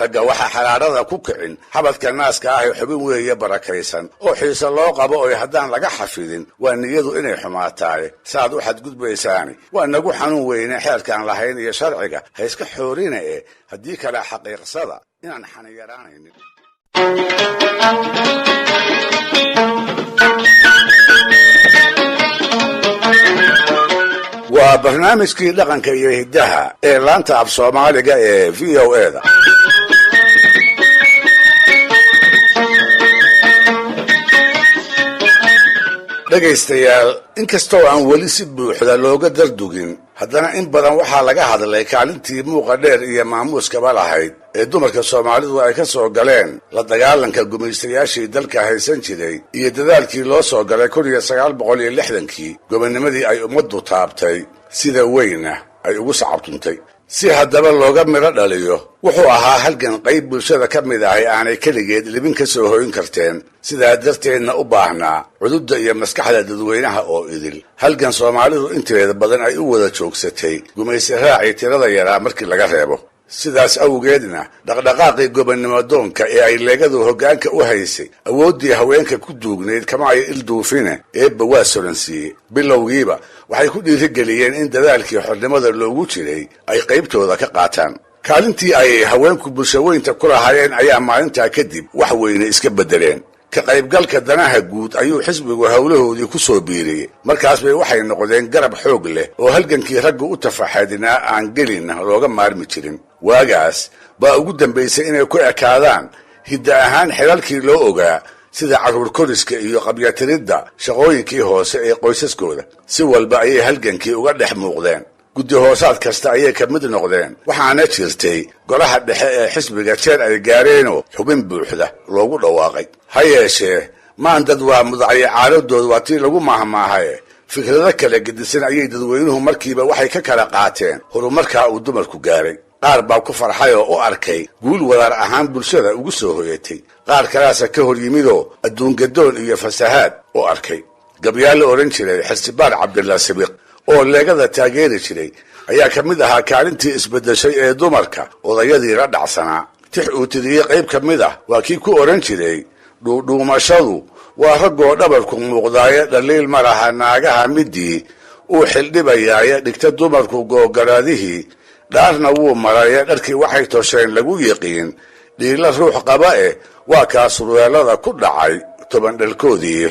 Ragga waxaa xaraarada ku kicin xabadka naaska ahi xubin weeye barakaysan oo xiise loo qabo oy haddaan laga xafidin waa niyadu inay xumaataaye. Saaad u xadgudbaysaani waa nagu xanuun weyne, xeerkaan lahayn iyo sharciga ha iska xoorina e, haddii kale xaqiiqsada inaan xaniyaraanaynin. Waa barnaamijkii dhaqanka iyo hiddaha ee laanta af Soomaaliga ee V O A da. Dhegaystayaal, inkastoo aan weli si buuxda looga dardugin, haddana in badan waxaa laga hadlay kaalintii muuqa dheer iyo maamuuskaba lahayd ee dumarka Soomaalidu ay ka soo galeen la dagaalanka gumaystayaashii dalka haysan jiray iyo dadaalkii loo soo galay 1960-kii gobonnimadii ay ummaddu taabtay sida weyna ay ugu sacabtuntay. Si haddaba looga midho dhaliyo, wuxuu ahaa halgan qayb bulshada ka mid ahi aanay keligeed libin ka soo hoyn karteen, sidaa darteedna u baahnaa cududda iyo maskaxda dadweynaha oo idil. Halgan Soomaalidu inteeda badan ay u wada joogsatay gumaysi raacii tirada yaraa markii laga reebo. Sidaas awgeedna dhaqdhaqaaqii gobonnimo doonka ee ay leegadu hoggaanka u haysay awooddii haweenka ku duugnayd kama ay ilduufine, eebba waa solansiiyey. Bilowgiiba waxay ku dhiirigeliyeen in dadaalkii xornimada loogu jiray ay qaybtooda ka qaataan. Kaalintii ay haweenku bulshaweynta ku lahaayeen ayaa maalintaa kadib wax weyne iska beddeleen. Ka qaybgalka danaha guud ayuu xisbigu howlahoodii ku soo biiriyey. Markaas bay waxay noqdeen garab xoog leh oo halgankii raggu u tafaxadinaa aan gelinna looga maarmi jirin. Waagaas baa ugu dambaysay inay ku ekaadaan hidda ahaan xilalkii loo ogaa sida carruur koriska iyo qabyatiridda shaqooyinkii hoose ee qoysaskooda. Si walba ayay halgankii uga dhex muuqdeen, guddi hoosaad kasta ayay ka mid noqdeen, waxaana jirtay golaha dhexe ee xisbiga jeer ay gaareenoo xubin buuxda loogu dhawaaqay. Ha yeeshee maandad waa mudacyo caaladood, waa tii lagu maahmaahaye. Fikrado kala gedisan ayay dadweynuhu markiiba waxay ka kala qaateen horumarkaa uu dumarku gaaray. Qaar baa ku farxay oo u arkay guul wadaar ahaan bulshada ugu soo hoyatay, qaar kalaasa ka hor yimidoo adduungadoon iyo fasahaad u arkay. Gabyaal la odhan jiray Xirsibaar Cabdillah Sibiq oo leegada taageeri jiray ayaa ka mid ahaa kaalintii isbeddeshay ee dumarka odayadii la dhacsanaa. Tix uu tiriyey qayb ka mid ah waa kii ku odhan jiray: dhuudhuumashadu waa raggoo dhabarku muuqdaaye, dhaliil ma laha naagaha midii uu xildhibayaaye, dhigta dumarku googaraadihii dhaarna wuu maraye, dharkii waxay tosheen lagu yiqiin dhiila ruux qaba eh, waa kaa surweelada ku dhacay toban dhalkoodii.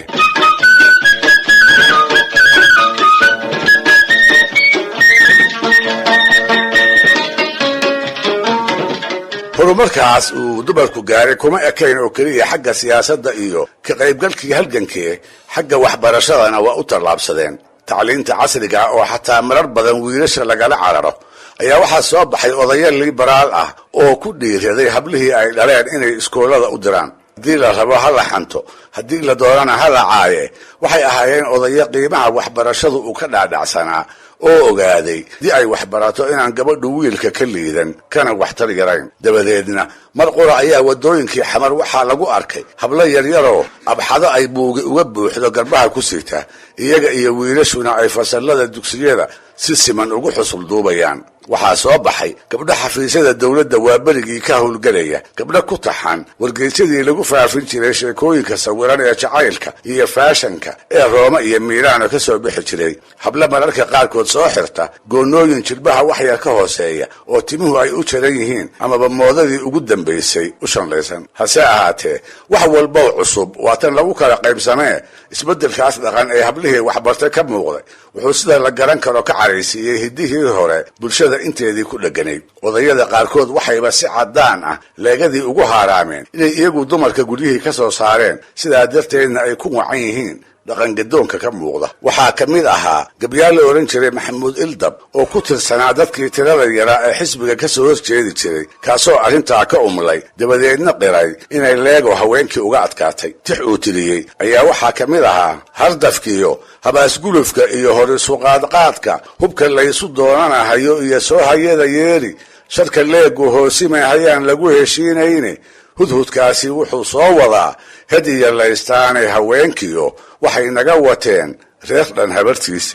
Horumarkaas uu dumarku gaaray kuma ekayn oo keliya xagga siyaasadda iyo ka qaybgalkii halgankee, xagga waxbarashadana waa u tallaabsadeen. Tacliinta casriga oo xataa marar badan wiilasha lagala cararo ayaa waxaa soo baxay odayo liberaal ah oo ku dhiiraday hablihii ay dhaleen inay iskoolada u diraan. Haddii la rabo ha la xanto, haddii la doonana ha la caaye, waxay ahaayeen odayo qiimaha waxbarashadu uu ka dhaadhacsanaa oo ogaaday haddii ay waxbarato inaan gabadhu wiilka ka liidan kana waxtar yarayn. Dabadeedna mar qura ayaa waddooyinkii Xamar waxaa lagu arkay hablo yaryaroo abxado ay buugi uga buuxdo garbaha ku sita, iyaga iyo wiilashuna ay fasallada dugsiyada si siman ugu xusul duubayaan. Waxaa soo baxay gabdho xafiisyada dowladda waaberigii ka howlgelaya, gabdho ku taxan wargeysyadii lagu faafin jiray sheekooyinka sawiran ee jacaylka iyo faashanka ee Rooma iyo Miilaano ka soo bixi jiray, hablo mararka qaarkood soo xirta goonnooyin jilbaha wax yar ka hooseeya oo timuhu ay u jaran yihiin amaba moodadii ugu dambaysay u shanlaysan. Hase ahaatee wax walbow cusub waa tan lagu kala qaybsamee, isbeddelkaas dhaqan ee hablihii waxbartay ka muuqday wuxuu sida la garan karo ka caraysiiyey hiddihii hore bulshada inteedii ku dheganayd. Odayada qaarkood waxayba si caddaan ah leegadii ugu haaraameen inay iyagu dumarka guryihii ka soo saareen, sidaa darteedna ay ku wacan yihiin dhaqangadoonka ka muuqda. Waxaa ka mid ahaa gabyaal la odhan jiray Maxamuud Ildab oo ku tirsanaa dadkii tirada yaraa ee xisbiga ka soo horjeedi jiray, kaasoo arrintaa ka umlay dabadeedna qiray inay leego haweenkii uga adkaatay. Tix uu tiriyey ayaa waxaa ka mid ahaa: hardafkiyo habaasgulufka iyo horisuqaadqaadka hubka laysu doonanahayo iyo soo hayada yeeri sharka leegu hoosimay hayaan lagu heshiinayne, hudhudkaasi wuxuu soo wadaa had iyo laystaanay haweenkiyo waxay naga wateen reer dhan habartiis.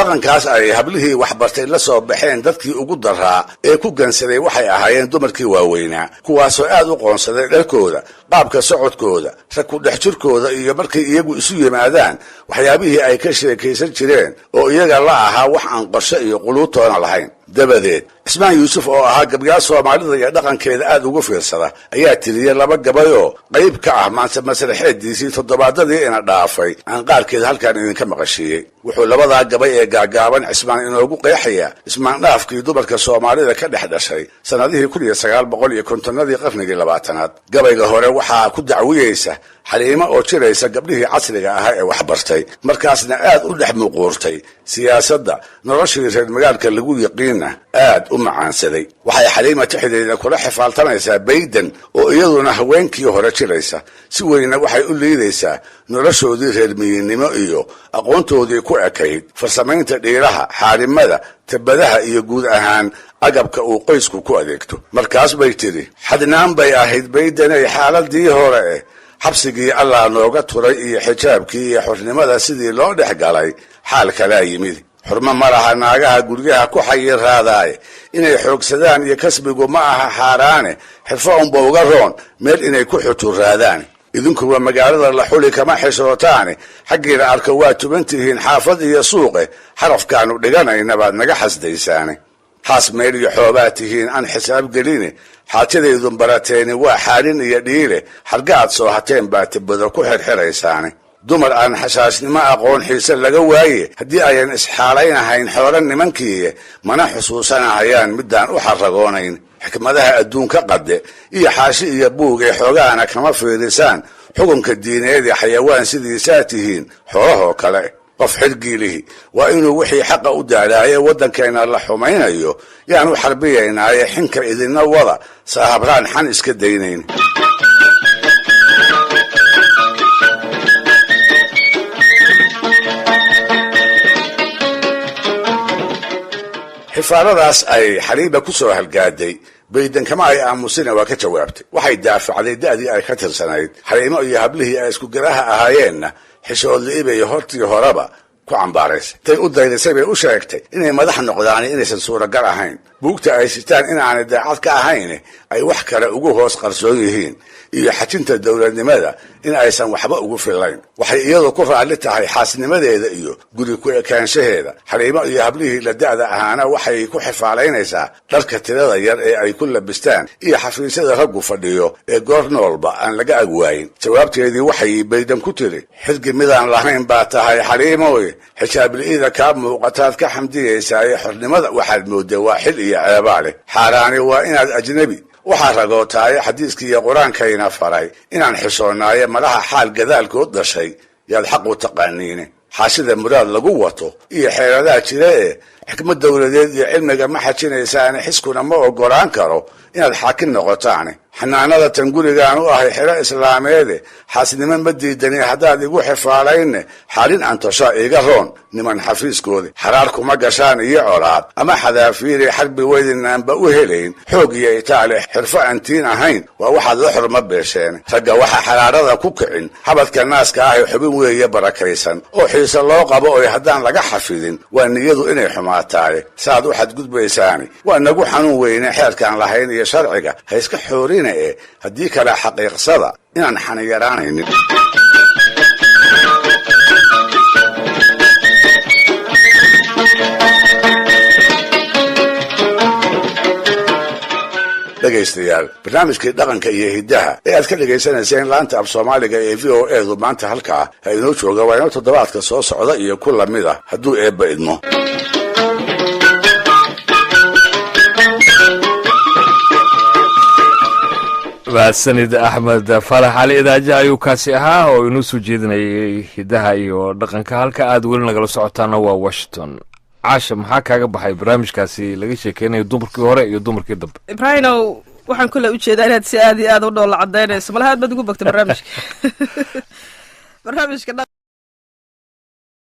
Dhaqankaas ay hablihii waxbartay la soo baxeen dadkii ugu daraa ee ku gansaday waxay ahaayeen dumarkii waaweynaa, kuwaasoo aad u qoonsaday dharkooda, qaabka socodkooda, rag ku dhex jirkooda iyo markay iyagu isu yimaadaan waxyaabihii ay ka sheekaysan jireen oo iyaga la ahaa wax aan qorshe iyo quluubtoona lahayn. Dabadeed Cismaan Yuusuf oo ahaa gabyaal Soomaalida iyo dhaqankeeda aad ugu fiirsada ayaa tiriyey laba gabayoo qayb ka ah maanse masraxeediisii toddobaadadii ina dhaafay aan qaarkeed halkan idinka maqashiiyey. Wuxuu labadaa gabay ee gaagaaban Cismaan inoogu qeexayaa ismaandhaafkii dumarka Soomaalida ka dhex dhashay sannadihii 1950-adii qarnigii 20aad. Gabayga hore waxaa ku dacwiyeysa Xaliimo oo jiraysa gabdhihii casriga ahaa ee waxbartay, markaasna aad u dhex muquurtay siyaasadda noloshii reer magaalka lagu yiqiinna aad u macaansaday. Waxay Xaliima tixdeeda kula xifaaltamaysaa Bayden oo iyaduna haweenkii hore jiraysa, si weynna waxay u liidaysaa noloshoodii reer miyinnimo iyo aqoontoodii ku ekayd farsamaynta dhiiraha, xaarimada, tabadaha iyo guud ahaan agabka uu qoysku ku adeegto. Markaas bay tidhi: xadnaan bay ahayd Baydenay xaaladii hore eh, xabsigii Allah nooga turay iyo xijaabkii iyo xornimada sidii loo dhex galay xaal kalaa yimid. Xurmo ma laha naagaha guryaha ku xayiraadaaye, inay xoogsadaan iyo kasbigu ma aha xaaraane, xirfo unba uga roon meel inay ku xuturaadaan. Idinkuba magaalada la xuli kama xishootaane, xaggiina arko waa tuban tihiin xaafad iyo suuqe, xarafkaanu dhiganayna baad naga xasdaysaane. Xaas meel iyo xoobaa tihiin aan xisaab geline, xaajadaydun barateeni waa xaalin iyo dhiile, xargaad soo hateen baa tibado ku xirxiraysaane. Dumar aan xashaashnimo aqoon xiise laga waaye, haddii ayan isxaalaynahayn xoolo nimankiiye, mana xusuusanahayaan middaan u xarragoonayn. Xikmadaha adduunka qade iyo xaashi iyo buug ee xoogahana kama fiirisaan, xukunka diineed ee xayawaan sidiisaa tihiin xoolahoo kale. Qof xilgiilihi waa inuu wixii xaqa u daalaaye waddankeenna la xumaynayo yaanu xarbiyaynaaye, xinka idinna wada saahabraan xan iska daynayn. Xifaaladaas ay Xaliiba ku soo halgaaday Bayden kama ay aamusina, waa ka jawaabtay. Waxay daafacday da'dii ay ka tirsanayd. Xaliimo iyo hablihii ay iskugaraha ahaayeenna xishoodli'ibay hortii horeba ku cambaaraysay. Intay u dayrisay bay u sheegtay inay madax noqdaani inaysan suuragal ahayn, buugta ay sitaan inaanay daacad ka ahayn, ay wax kale ugu hoos qarsoon yihiin, iyo xajinta dowladnimada in aysan waxba ugu fillayn. Waxay iyadu ku raalli tahay xaasnimadeeda iyo guri ku ekaanshaheeda. Xaliimo iyo hablihii la da'da ahaana waxay ku xifaalaynaysaa dharka tirada yar ee ay ku labistaan iyo xafiisyada raggu fadhiyo ee goor noolba aan laga agwaayin. Jawaabteedii waxay Bayden ku tiri: xilgi midaan lahayn baa tahay Xaliimooy, xijaabli'ida kaa muuqataad ka xamdiyaysaaye, xornimada waxaad moodday waa xil iyo ceebaa leh. Xaaraani waa inaad ajnabi waxaa ragootaaye, xadiiskii iyo qur-aankayna faray inaan xishoonnaaye, malaha xaal gadaalkood dhashay yaad xaq u taqaaniine. Xaashida muraad lagu wato iyo xeeladaha jira ee xikmad dowladeed iyo cilmiga ma xajinaysaane, xiskuna ma oggolaan karo inaad xaakim noqotaane. Xanaanada tan gurigaan u ahay xero islaameede, xaasnimo ma diidani haddaad igu xifaalayne, xaalin aan toshaa iiga roon niman xafiiskoodi. Xaraar kuma gashaan iyo colaad ama xadaafiire, xarbi weydinaanba u helayn xoog iyo itaale, xirfo aantiin ahayn waa waxaad la xurma beesheen. Ragga waxa xaraarada ku kicin xabadka naaska ahi xubin weeye barakaysan oo xiise loo qabo, oy haddaan laga xafidin waa niyadu inay xumaataaye. Saaad u xadgudbaysaani waa nagu xanuun weyne, xeerkaan lahayn iyo sharciga ha iska xoorina e, haddii kale xaqiiqsada inaan xaniyaraanaynin. Dhegaystayaal, barnaamijkii dhaqanka iyo hiddaha ee aad ka dhegaysanayseen laanta af Soomaaliga ee VOA du maanta halkaa ha inoo jooga. Waa inoo toddobaadka soo socda iyo ku lamid ah hadduu Eebba idmo. Mahadsanid Axmed Faarax Cali Idaaja ayuu kaasi ahaa oo inuu soo jeedinayay hiddaha iyo dhaqanka. Halka aad weli nagala socotaana waa Washington. Caasha, maxaa kaaga baxay barnaamijkaasi laga sheekeynayo dumarkii hore iyo dumarkii dambe? Ibraahimow, waxaan kule ujeedaa inaad si aad iyo aad u dhoola cadaynayso. Malaha aad baad ugu bogtay barnaamijka.